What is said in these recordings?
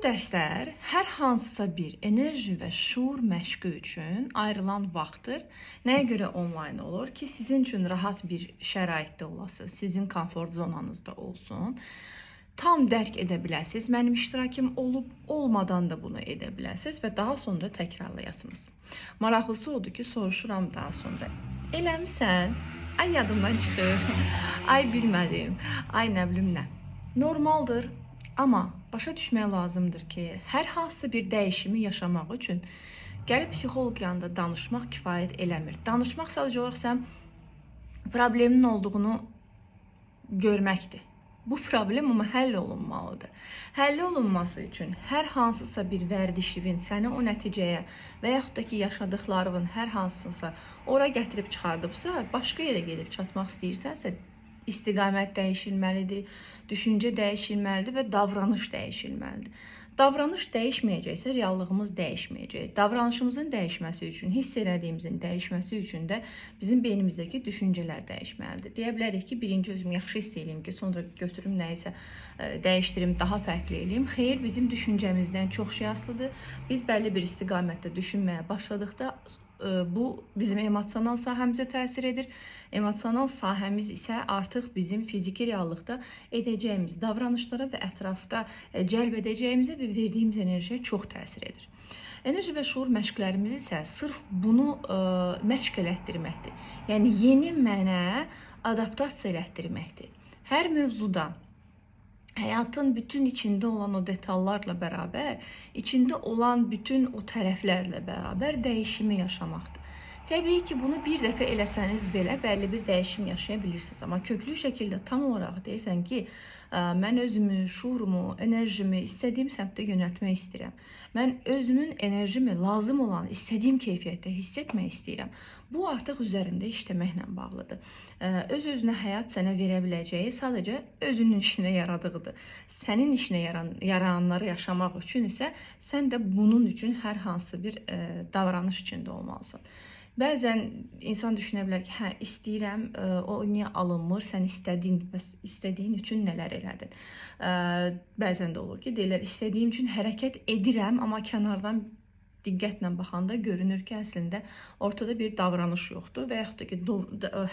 dərslər hər hansısa bir enerji və şuur məşqi üçün ayrılan vaxtdır. Nəyə görə onlayn olur ki, sizin üçün rahat bir şəraitdə olasınız, sizin komfort zonanızda olsun. Tam dərk edə biləsiniz. Mənim iştirakım olub olmadan da bunu edə biləsiniz və daha sonra təkrarlayasınız. Maraqlısı odur ki, soruşuram daha sonra. Eləmisən? Ay yadımdan çıxır. Ay bilmədim. Ay nə bilim nə. Normaldır. Amma başa düşmək lazımdır ki, hər hansı bir dəyişimi yaşamaq üçün gəlib psixoloq yanında danışmaq kifayət eləmir. Danışmaq sadəcə olaraq sən problemin olduğunu görməkdir. Bu problem amma həll olunmalıdır. Həll olunması üçün hər hansısa bir vərdişivin səni o nəticəyə və yaxud da ki, yaşadıklarının hər hansısa ora gətirib çıxardıbsa, başqa yerə gedib çatmaq istəyirsənsə, istiqamət dəyişilməlidir, düşüncə dəyişilməlidir və davranış dəyişilməlidir. Davranış dəyişməyəcəksə, reallığımız dəyişməyəcək. Davranışımızın dəyişməsi üçün, hiss elədiyimizin dəyişməsi üçün də bizim beynimizdəki düşüncələr dəyişməlidir. Deyə bilərik ki, birinci özümü yaxşı hiss eləyim ki, sonra götürüm nəyisə dəyişdirim, daha fərqli eləyim. Xeyr, bizim düşüncəmizdən çox şey asılıdır. Biz bəlli bir istiqamətdə düşünməyə başladıqda bu bizim emosional sahəmizə təsir edir. Emosional sahəmiz isə artıq bizim fiziki reallıqda edəcəyimiz davranışlara və ətrafda cəlb edəcəyimizə və verdiyimiz enerjiyə çox təsir edir. Enerji və şuur məşqlərimiz isə sırf bunu məşq elətdirməkdir. Yəni yeni mənə adaptasiya elətdirməkdir. Hər mövzuda həyatın bütün içində olan o detallarla bərabər, içində olan bütün o tərəflərlə bərabər dəyişimi yaşamaqdır. Təbii ki, bunu bir dəfə eləsəniz belə bəlli bir dəyişim yaşaya bilirsiniz. Amma köklü şəkildə tam olaraq deyirsən ki, mən özümü, şuurumu, enerjimi istədiyim səmtdə yönəltmək istəyirəm. Mən özümün enerjimi lazım olan, istədiyim keyfiyyətdə hiss etmək istəyirəm. Bu artıq üzərində işləməklə bağlıdır. Öz-özünə həyat sənə verə biləcəyi sadəcə özünün işinə yaradığıdır. Sənin işinə yarananları yaşamaq üçün isə sən də bunun üçün hər hansı bir davranış içində olmalısan. Bəzən insan düşünə bilər ki, hə, istəyirəm, o niyə alınmır, sən istədin, bəs istədiyin üçün nələr elədin? Bəzən də olur ki, deyirlər, istədiyim üçün hərəkət edirəm, amma kənardan diqqətlə baxanda görünür ki, əslində ortada bir davranış yoxdur və yaxud da ki,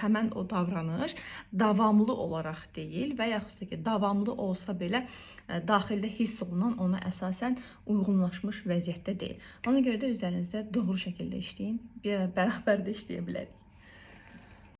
həmən o davranış davamlı olaraq deyil və yaxud da ki, davamlı olsa belə daxildə hiss olunan ona əsasən uyğunlaşmış vəziyyətdə deyil. Ona görə də üzərinizdə doğru şəkildə işləyin, bir bərabər də işləyə bilərik.